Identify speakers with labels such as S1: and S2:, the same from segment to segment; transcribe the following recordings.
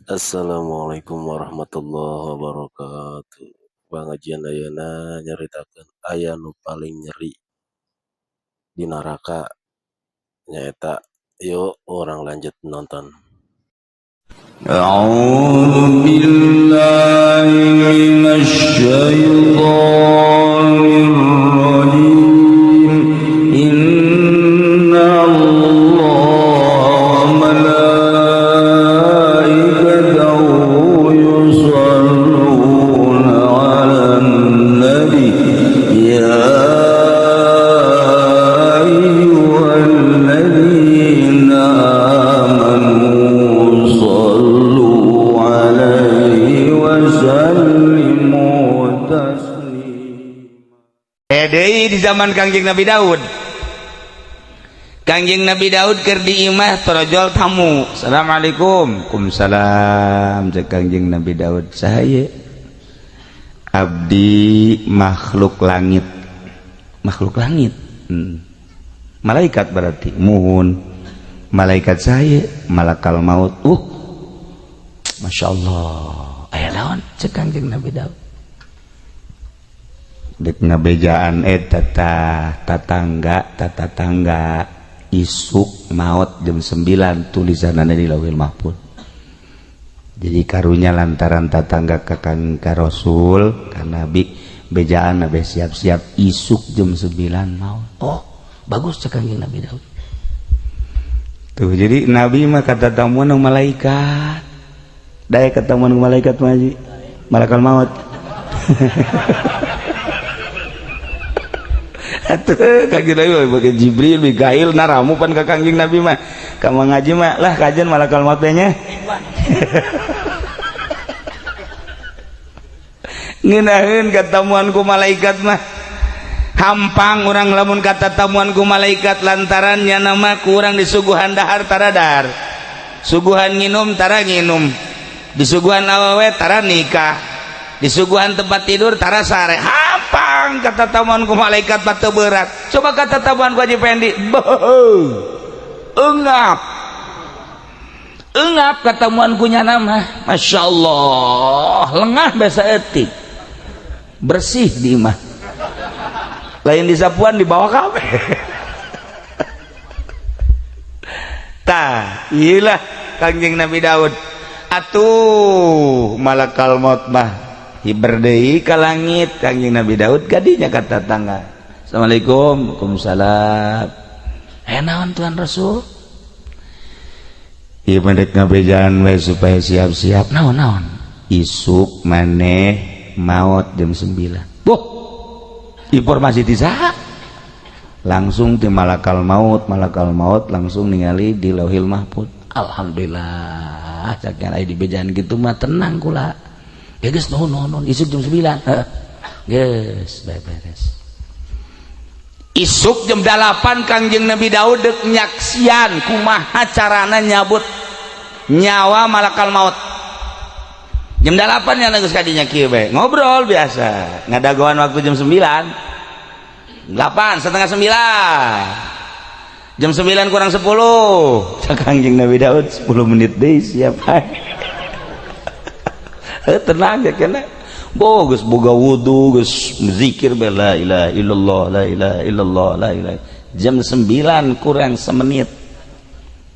S1: Assalamualaikum warahmatullahi wabarakatuh. Pangajian ayeuna nyaritakeun aya nu paling nyeri di neraka nyaeta. Yuk, urang lanjut nonton.
S2: أعوذ بالله من الشيطان الرجيم. إن الله وملائكته يصلون على النبي يا أيها الذين آمنوا صلوا عليه وسلموا تسليما.
S3: Deui di zaman Kangjeng Nabi Daud. Kangjeng Nabi Daud keur di imah, torojol tamu. "Assalamualaikum." "Waalaikumsalam," cek Kangjeng Nabi Daud. "Saha?" "Abdi makhluk langit." "Makhluk langit?" "Malaikat berarti?" "Muhun." "Malaikat saya malakal maut." "Masya Allah, aya naon?" cek Kangjeng Nabi Daud. Dek ngabejaan eta tah tatangga, tatangga isuk maut jam 9, tulisanana di Lauhil Mahfud. Jadi karunya lantaran tatangga ka Kang ka Rasul, ka Nabi, bejaan nabi siap-siap isuk jam 9 maut. "Oh, bagus," cek Kangjeng Nabi Daud. Tuh, jadi Nabi mah kata tamuan malaikat. Daya ketemuan malaikat mah malakal maut. Atuh Kangjeng Nabi pakai Jibril, Mikail, naramu pan ka Kangjeng Nabi mah. Ka ngaji mah lah kajian malakal maut nya. Ngeunaheun katamuan ku malaikat mah. Hampang urang lamun katatamuan ku malaikat, lantaran nya nama kurang disuguhan dahar tara dahar. Suguhan nginum tara nginum. Disuguhan awewe tara nikah. Disuguhan tempat tidur tara sare. Hampang katatamuan ku malaikat mah teu berat. Coba katatamuan ku Haji Pendi. Beuh. Engap. Engap katamuan ku nyana mah. Masya Allah, lengah biasa etik. Bersih di imah. Lain disapuan, dibawa kabeh. Tah, iyalah Kangjeng Nabi Daud. Atuh malakal maut mah hiber deui ka langit. Kangjeng Nabi Daud kadinya ka tatangga. "Assalamualaikum." "Waalaikumsalam." "Eh, naon, Tuan Rasul?" "Ieu mah dek ngabejaan we supaya siap-siap." "Naon-naon?" "Isuk maneh maut jam 9." Boh, informasi di saha? Langsung di malakal maut, malakal maut langsung ningali di Lauhil Mahfud. "Alhamdulillah," cak aya di bejaan gitu mah tenang kula. Ya geus, nuhun, nuhun, nuhun. Isuk jam 9. Heeh. Geus, beres. Isuk jam 8 Kangjeng Nabi Daud dek nyaksian kumaha carana nyabut nyawa malakal maut. Jam 8 nya geus kadinya kieu bae. Ngobrol biasa. Ngadagoan waktu jam 9. 8, setengah 9. Jam 9 kurang 10. Cak Kangjeng Nabi Daud, 10 menit deui siap. Tenang ya kena. Boh, geus boga wudu, geus zikir be, la ilaha illallah, la ilaha illallah, la ilaha. Jam 9 kurang semenit.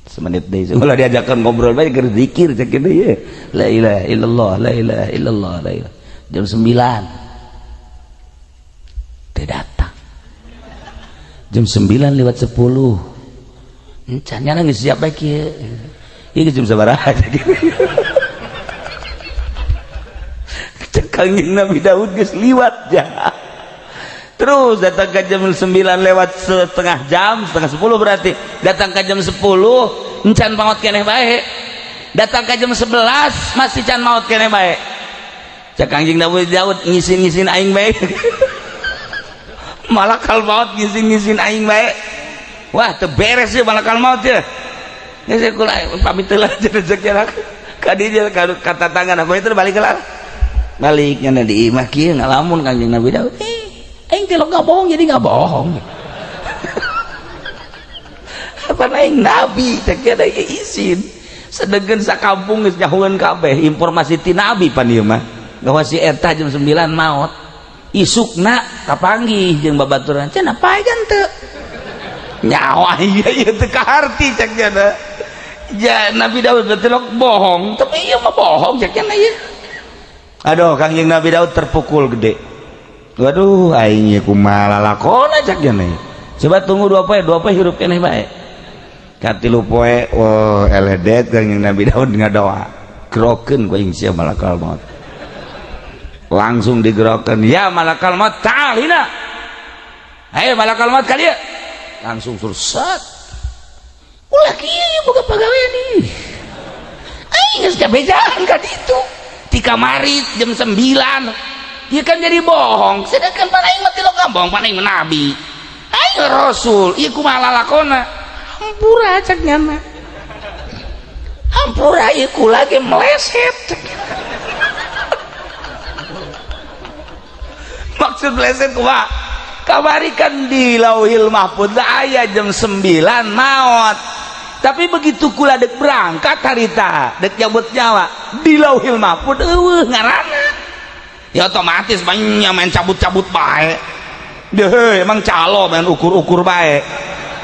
S3: Semenit deui. Ulah diajakan ngobrol bae keur zikir cek kieu ye. La ilaha illallah, la ilaha illallah, la ilaha. Jam 9. Teu datang. Jam 9 lewat 10. Encan nya geus siap bae kieu. Ieu jam sabaraha cek kieu. Kangjeng Nabi Daud geus liwat ja. Terus datang ke jam 9 lewat setengah jam, setengah 10 berarti. Datang ke jam 10, encan maot keneh bae. Datang ke jam 11 masih can maot keneh bae. Cek Kangjeng Nabi Daud, ngisin-ngisin aing bae. Malakal maut ngisin-ngisin aing bae. Wah, teu beres ya malakal maut ya. Geus kula pamit heula rezeki. Ka dieu ka tatangga aku itu balik lah. Baliknya di imah kieu ngalamun Kangjeng Nabi Daud. Eh, aing teh nggak bohong, jadi nggak bohong. Apa aing nabi cek ada izin. Sedengkeun sakampung geus nyahueun kabeh informasi ti nabi pan ieu mah. Bahwa si eta jam 9 maot. Isukna kapanggih jeung babaturan, cenah pae kan teu. Nyawa iya ieu teu kaharti cek cenah. Ja Nabi Daud betul bohong, tapi ieu mah bohong cek cenah ieu. Aduh, Kangjeng Nabi Daud terpukul gede. Waduh, aing ieu kumaha lalakona cek cenah. Coba tunggu 2 poe, 2 poe hirup keneh bae. Katilu poe, oh eledet Kangjeng Nabi Daud ngadoa. Gerokeun ku aing sia malakal maut. Langsung digerokeun, ya malakal maut ta'al hina. Ayo malakal maut ka dieu. Langsung surset. Ulah kieu boga pagawean ieu. Aing geus kabejaan ka ditu. Ti kamari jam 9. Ieu kan jadi bohong. Sedangkan pan aing mah tilok bohong, pan aing mah nabi. Aing rasul, ieu kumaha lalakona? Hampura cek nyana. Hampura ieu kula ge meleset cek. Maksud meleset kumaha? Kamari kan di Lauhil Mahfud aya jam 9 maot. Tapi begitu kula dek berangkat harita, dek nyabut nyawa di Lauhil Mahfud eueuh ngaranna. Ya otomatis banyak main cabut-cabut bae. Deh, emang calo main ukur-ukur bae.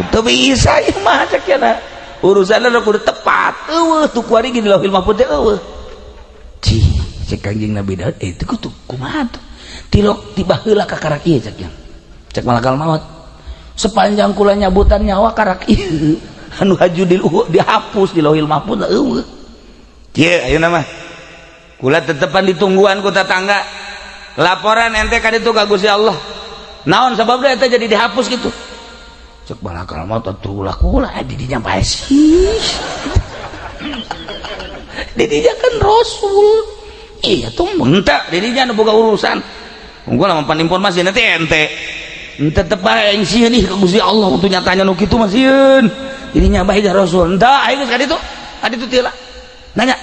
S3: Teu bisa ieu mah cek cenah. Urusanna kudu tepat. Eueuh tu kuari di Lauhil Mahfud teh eueuh. Cih, cek Kangjeng Nabi Daud itu kudu kumaha tuh? Tilok tiba heula ka karak ieu cek nya. Cek malakal maut. Sepanjang kula nyabutan nyawa karak ieu anu haju dihapus di Lauhil Mahfud eueuh. Kieu ayeuna mah. Kula tetepan ditungguan ku tetangga. Laporan ente ka ditu ka Gusti Allah. Naon sababna eta jadi dihapus gitu? Cek malakal maut atuh ulah kula di dinya bae sih. Di dinya kan rasul. Iya tuh mentah di dinya nu boga urusan. Unggul mampan informasi nanti ente. Tetep bae aing sieun ih ka Gusti Allah untuk nyatanya nu kitu mah sieun. Dirinya bae ja rasul. Entah aing geus ka ditu. Ka ditu teu lah. Nanya.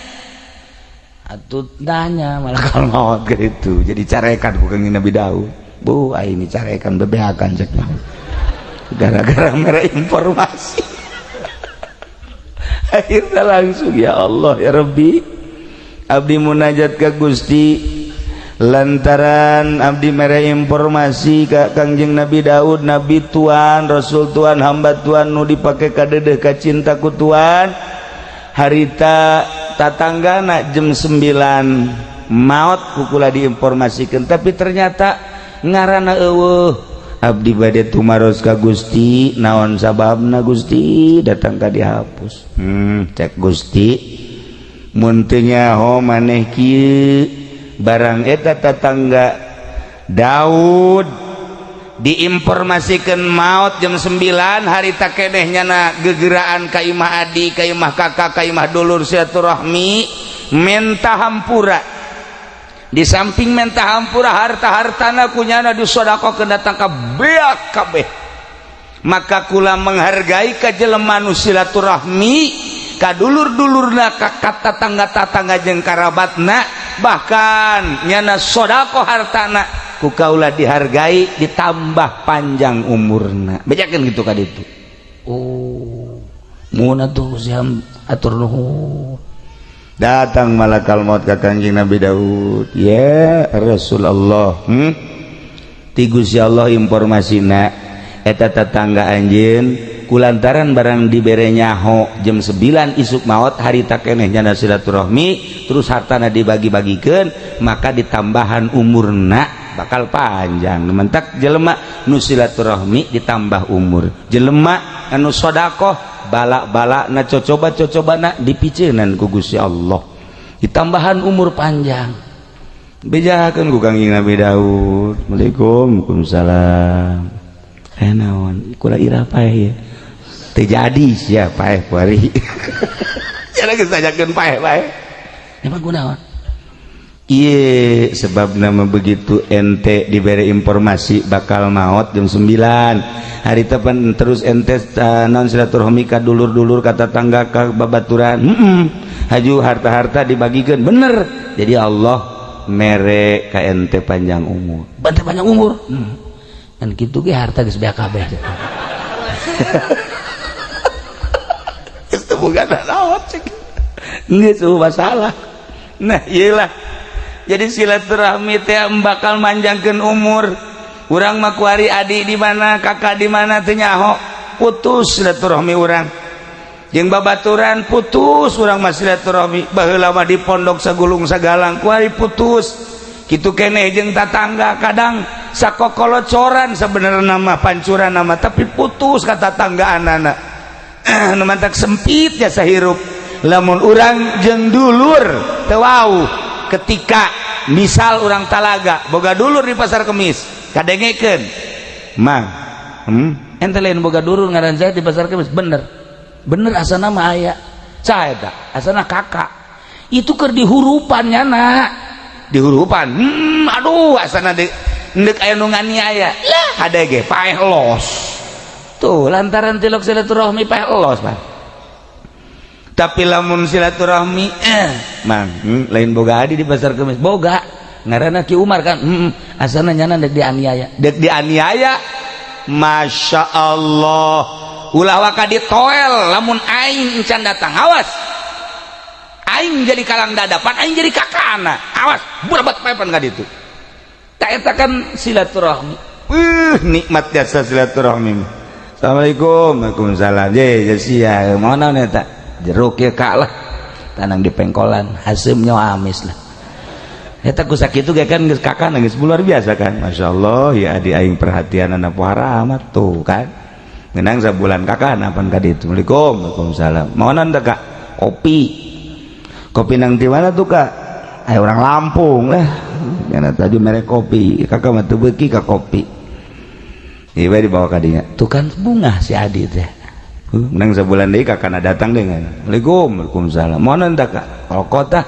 S3: Atuh nanya malakal maut ka ditu. Jadi carekan ku Kangjeng Nabi Daud. Bu, aing ini carekan bebeakan cek mah. Gara-gara mere informasi. Akhirnya langsung ya Allah ya Rabbi. Abdi munajat ka Gusti lantaran abdi mere informasi ka Kangjeng Nabi Daud, Nabi Tuhan, Rasul Tuhan, hamba Tuhan nu dipake kadedeh ka cinta ku Tuhan. Harita tatanggana jam 9 maot kukula diinformasikan, tapi ternyata ngaranna eueuh. Abdi bade tumaros ka Gusti, naon sababna Gusti datang ka dihapus. Cek Gusti mun teu nyaho maneh kieu barang eta tetangga Daud diinformasikan maut jam 9 harita keneh nyana gegeraan ka imah adi, ka imah kakak, ka imah dulur silaturahmi menta hampura. Di samping menta hampura harta-hartana kunyana disodakohkeun datang ka beak kabeh. Maka kula menghargai ka jelema nu silaturahmi ka dulur-dulurna, ka tetangga-tetangga jeung karabatna, bahkan nyana sodako hartana ku kaula dihargai ditambah panjang umurna. Bejakeun gitu ka ditu. Oh, mun atuh siam atur nuhun. Datang malakal maut ka Kangjeng Nabi Daud. Ya Rasulullah, Ti Gusti Allah informasina eta tetangga anjeun kulantaran barang dibere nyaho jam 9 isuk maot harita keneh nyana silaturahmi terus hartana dibagi-bagikeun maka ditambahan umurna bakal panjang. Mentak jelema nu silaturahmi ditambah umur, jelema anu sodakoh balak-balak na cocoba-cocoba na dipiceunan ku Gusti Allah ditambahan umur panjang. Bejakeun ku Kangjeng Nabi Daud. Assalamualaikum. Waalaikumsalam. Naon kula irah paeh ya teu jadi sia paeh kuari. Cenah geus tanyakeun paeh paeh. Emang kunaon? Iye sebab nama begitu ente diberi informasi bakal maut jam 9 hari tepan terus ente non silaturahmi ka dulur-dulur ka tetangga ka babaturan, haju harta-harta dibagikan bener. Jadi Allah mere ka ente panjang umur. Bante panjang umur. Dan kitu ge harta geus beak kabeh. Geus teu boga naon cek. Geus masalah. Nah, iyalah, jadi silaturahmi teh bakal manjangkeun umur. Urang mah kuari adik di mana, kakak di mana teu nyaho, putus silaturahmi urang jeung babaturan, putus urang mah silaturahmi. Baheula mah di pondok sagulung sagalang, kuari putus kitu keneh jeung tatangga. Kadang sakokolocoran sebenarnya nama pancuran nama, tapi putus ka tatanggaan anak nu mantak sempit jasa hirup. Lamun urang jeung dulur teu wau, ketika misal urang Talaga boga dulur di Pasar Kemis, kadengekeun, "Mang, ente lain boga dulur ngaran saya di Pasar Kemis?" "Bener bener, asana mah aya." "Saha eta?" "Asana kakak." Itu keur dihurupan nyana, dihurupan. Aduh, asana di ndek aya nu nganiaya lah, hade ge paeh los tuh lantaran tilok silaturahmi, paeh los, Pak. Tapi lamun silaturahmi, "Mang, lain boga adi di Pasar Kemis?" "Boga, ngaranna Ki Umar kan." Asana nyana dek dianiaya, dek dianiaya. Masya Allah, ulah waka ditoel, lamun aing encan datang, awas aing jadi kalang dadapan, aing jadi kakana, awas berbat paepan ka ditu. Tak, eta kan silaturahmi. Nikmat jasa silaturahmi. Assalamualaikum. Waalaikumsalam. Je sia mau naon eta? Jeruk ya, Kak, lah tanang di pengkolan haseum nyawa amis lah. Eta ku sakitu ge kan geus kakak geus luar biasa kan. Masya Allah ya, adi aing perhatian anak pohara amat tuh kan. Ngenang sabulan kakak napan ka ditu. Assalamualaikum. Waalaikumsalam. Mau naon teh, Kak? Kopi. Kopi nang di mana tuh, Kak? Ayo orang Lampung lah. Nyana tadi merek kopi. Kakak mah teu beuki ka kopi. Iya, dibawa ka dinya. Tuh kan bunga si Adi teh. Menang sebulan deui kakana datang deh. Assalamualaikum. Waalaikumsalam. Mau naon teh, Kak? Rokok tah.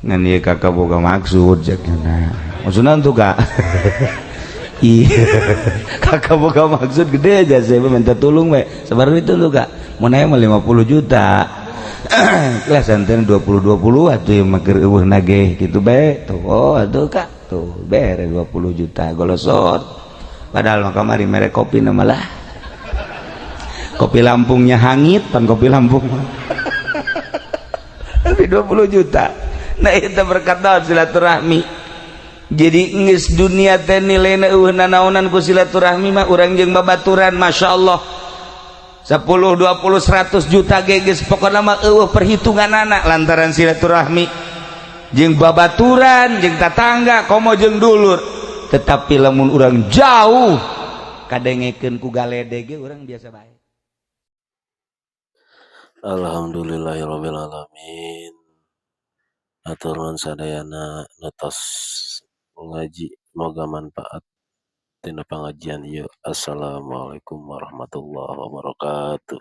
S3: Ngan ieu kakak boga maksud cek. Nah, maksudna tuh, Kak? Iya. Kakak boga maksud gede aja, saya minta tolong we. Sabar itu tuh, Kak. Mau nanya mah 50 juta. Lah santen 20 20 atuh mah keur eueuh nageh gitu bae. Tuh, oh atuh, Kak. Tuh bere 20 juta golosot. Padahal mah kamari mere kopi nama lah. Kopi Lampungnya hangit pan kopi Lampung. Tapi 20 juta. Nah, itu berkat naon? Silaturahmi. Jadi geus dunia teh nilaina eueuh nanaonan ku silaturahmi mah. Urang jeung babaturan, Masya Allah, 10 20 100 juta ge geus pokona mah eueuh perhitunganana lantaran silaturahmi jeung babaturan, jeung tatangga, komo jeung dulur. Tetapi lamun urang jauh, kadengekeun ku galede ge urang biasa bae.
S1: Alhamdulillahirabbil alamin. Hatur nuhun sadayana nu tos ngaji, moga manfaat tina pangajian ieu. Assalamualaikum warahmatullahi wabarakatuh.